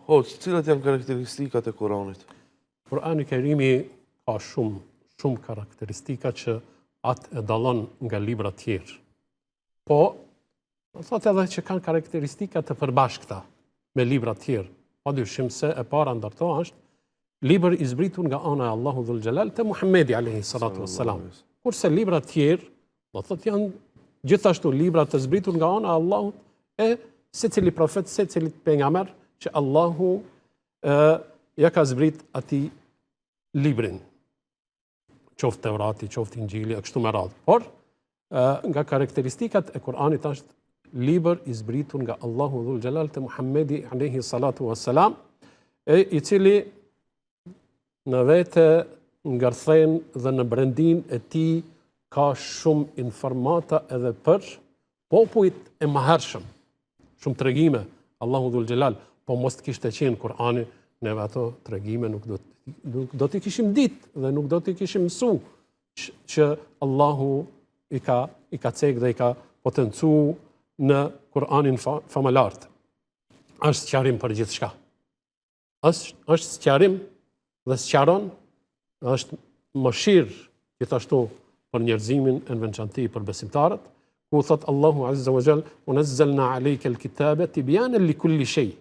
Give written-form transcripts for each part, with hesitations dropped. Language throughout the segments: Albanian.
Hoxhë, cilat janë karakteristikat e Kuranit? Kurani Kerimi ka shumë, shumë karakteristika që atë e dallon nga librat tjerë. Po, do thotë edhe që kanë karakteristika të përbashkëta me librat tjerë. Pa dyshim se e para ndër to është libër i zbritur nga ana e Allahu Dhul Xhelal te Muhammedi alayhi salatu wassalam. Kurse librat tjerë, do thotë janë gjithashtu libra të zbritur nga ana e Allahut e secili profet, secilit pejgamber që Allahu e, ja ka zbrit atij librin. qoftë Tevrati, qoftë Inxhili, e kështu me radhë. Por, nga karakteristikat e Kur'anit është libër i zbritur nga Allahu Dhul Xhelal te Muhammedi alayhi salatu wassalam, e i cili në vete ngërthen dhe në brendinë e tij ka shumë informata edhe për popujt e mëhershëm, shumë tregime, Allahu Dhul Xhelal, po mos të kishte qenë Kur'ani, neve ato tregime nuk do, nuk do t'i kishim ditë dhe nuk do t'i kishim mësu që, që Allahu i ka, i ka cek dhe i ka potencu në Kur'anin fa, famëlartë. Është sqarim për gjithçka. është është sqarim dhe sqaron është mëshirë gjithashtu për njerëzimin e në veçanti për besimtarët, ku thot Allahu Azza wa Jall, "Wa nazzalna alayka al-kitaba tibyanan li kulli shay."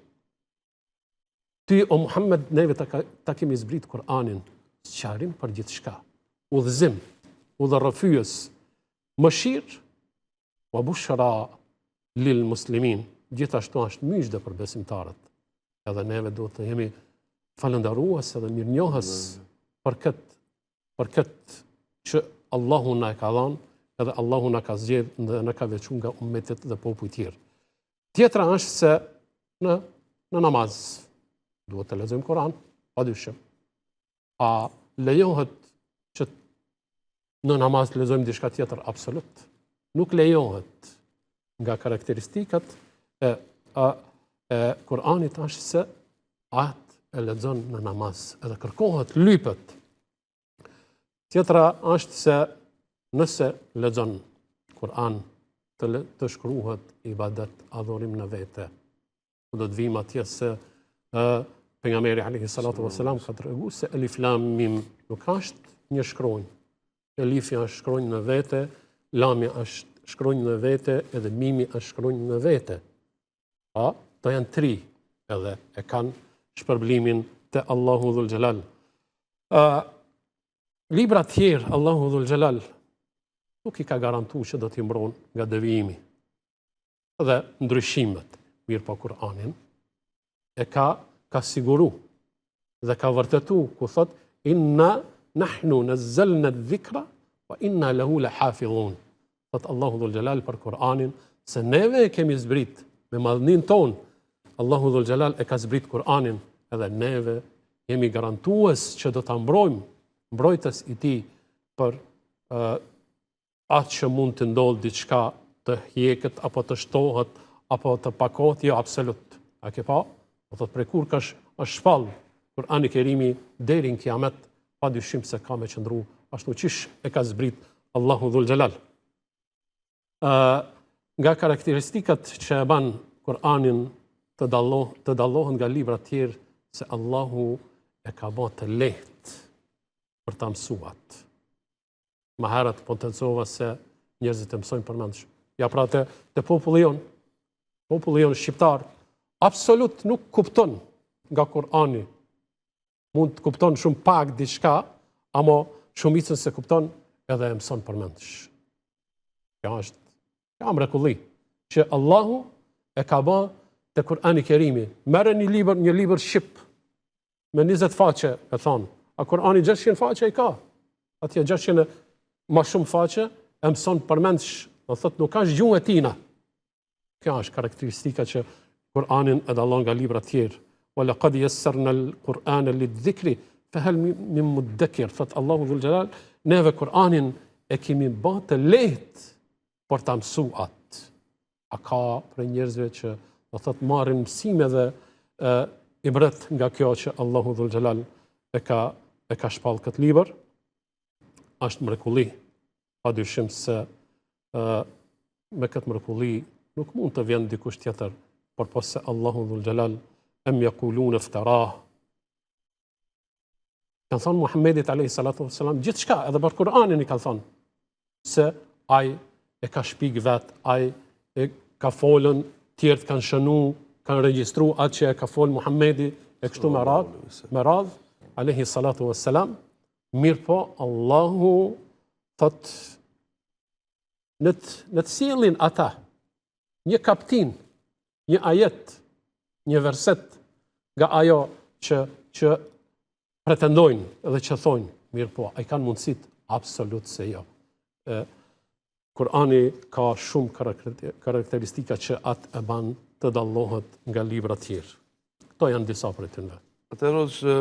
Ty o Muhammed neve ta, ta kemi zbrit Kur'anin, sqarim për gjithçka, udhëzim, udhërrëfyes, mëshirë, wa bushra lil muslimin, gjithashtu është myzhde për besimtarët. Edhe neve duhet të jemi falënderues edhe mirënjohës për këtë për këtë që Allahu na e ka dhënë, edhe Allahu na ka zgjedh dhe na ka veçu nga ummetet dhe popujt tjerë. Tjetra është se në në namaz duhet të lexojmë Kur'an, pa dyshim. A lejohet që në namaz të lexojmë diçka tjetër? Absolut. Nuk lejohet nga karakteristikat e, a, e Kur'anit është se atë e lexon në namaz, edhe kërkohet, lypet. Tjetra është se nëse lexon Kur'an të, të shkruhet ibadet adhurim në vete. Do të vijmë atje se ë pejgamberi alayhi salatu wasalam ka tregu se elif lam mim nuk është një shkronjë. Elifi është shkronjë në vete, lami është shkronjë në vete, edhe mimi është shkronjë në vete. A, to janë tri, edhe e kanë shpërblimin te Allahu Dhul Xhelal. Ë libra tjerë Allahu Dhul Xhelal nuk i ka garantu që do t'i mbron nga devijimi. dhe ndryshimet, mirëpo Kur'anin, e ka, ka siguru dhe ka vërtetu, ku thot, inna nahnu nezzelna dhikra, wa inna lehu le hafidhun. Thot Allahu dhul Xhelal për Kur'anin, se neve e kemi zbrit me madhnin tonë, Allahu dhul Xhelal e ka zbrit Kur'anin, edhe neve jemi garantues që do ta mbrojmë, mbrojtës i tij për uh, atë që mund të ndodhë diçka të hjeket apo të shtohet apo të pakohet, jo absolut. A ke pa? Do thotë prej kur ka është shpall Kur'ani Kerimi deri në kiamet, pa dyshim se ka me qëndru ashtu qysh e ka zbrit Allahu Dhul Xhelal. Ë nga karakteristikat që e ban Kur'anin të dallo, të dallohet nga librat tjerë se Allahu e ka ba të lehtë për ta mësuat. Ma herët potencova se njerëzit e mësojnë përmendsh. Ja pra te, te populli jonë, populli jonë shqiptar, absolut nuk kupton nga Kurani. Mund të kupton shumë pak diçka, amo shumicën s'e kupton edhe e mëson përmendsh. Kjo është, kjo mrekulli, që Allahu e ka ba te Kurani Kerimi. Merre një libër, një libër shqip, me 20 faqe, e thonë, a Kurani 600 faqe i ka, atje 600 ma shumë faqe, e mëson përmendsh, do thotë nuk është gjuhë e tina. Kjo është karakteristika që Kur'anin e dallon nga librat tjerë. Wa laqad yassarna al-Qur'ana lidh-dhikri fa hal min muddakir, thot Allahu dhul Xhelal, neve Kur'anin e kemi ba të lehtë për ta mësu atë. A ka prej njerëzve që do thot marrin mësime dhe e, ibret nga kjo që Allahu dhul Xhelal e ka e ka shpall këtë libër? Është mrekulli. Pa dyshim se e, me këtë mrekulli nuk mund të vjen dikush tjetër përpos se Allahu dhul Xhelal. Em jekulune fterah. Kanë thonë Muhammedit alayhi salatu wassalam gjithçka, edhe për Kur'anin i kanë thonë se ai e ka shpik vet, ai e ka folën, tjerët kanë shënu, kanë regjistru atë që e ka folë Muhammedi e kështu me radhë, me radhë, alayhi salatu wassalam, mirëpo Allahu thotë në të, në të sjellin ata një kaptinë, një ajet, një verset nga ajo që, që pretendojnë dhe që thojnë, mirëpo, a i kanë mundësitë? Absolut se jo. E, Kurani ka shumë karakteristika që atë e ban të dallohet nga libra tjerë. Këto janë disa prej tyre. Atëherë, që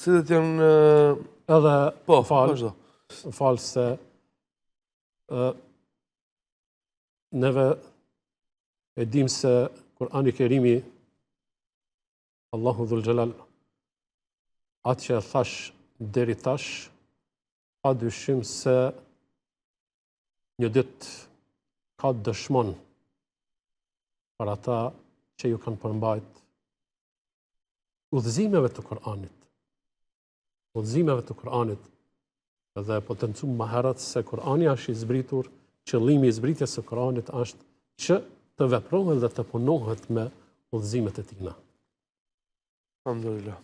cilët janë... Edhe, po, fal, fal se ë neve e dim se Kurani Kerimi Allahu Dhul Xhelal atë që e thash deri tash pa dyshim se një ditë ka dëshmon për ata që ju kanë përmbajt udhëzimeve të Kur'anit. Udhëzimeve të Kur'anit dhe potencum më herët se Kur'ani është i zbritur, qëllimi i zbritjes së Kur'anit është që të veprohet dhe të punohet me udhëzimet e tina. Alhamdulillah.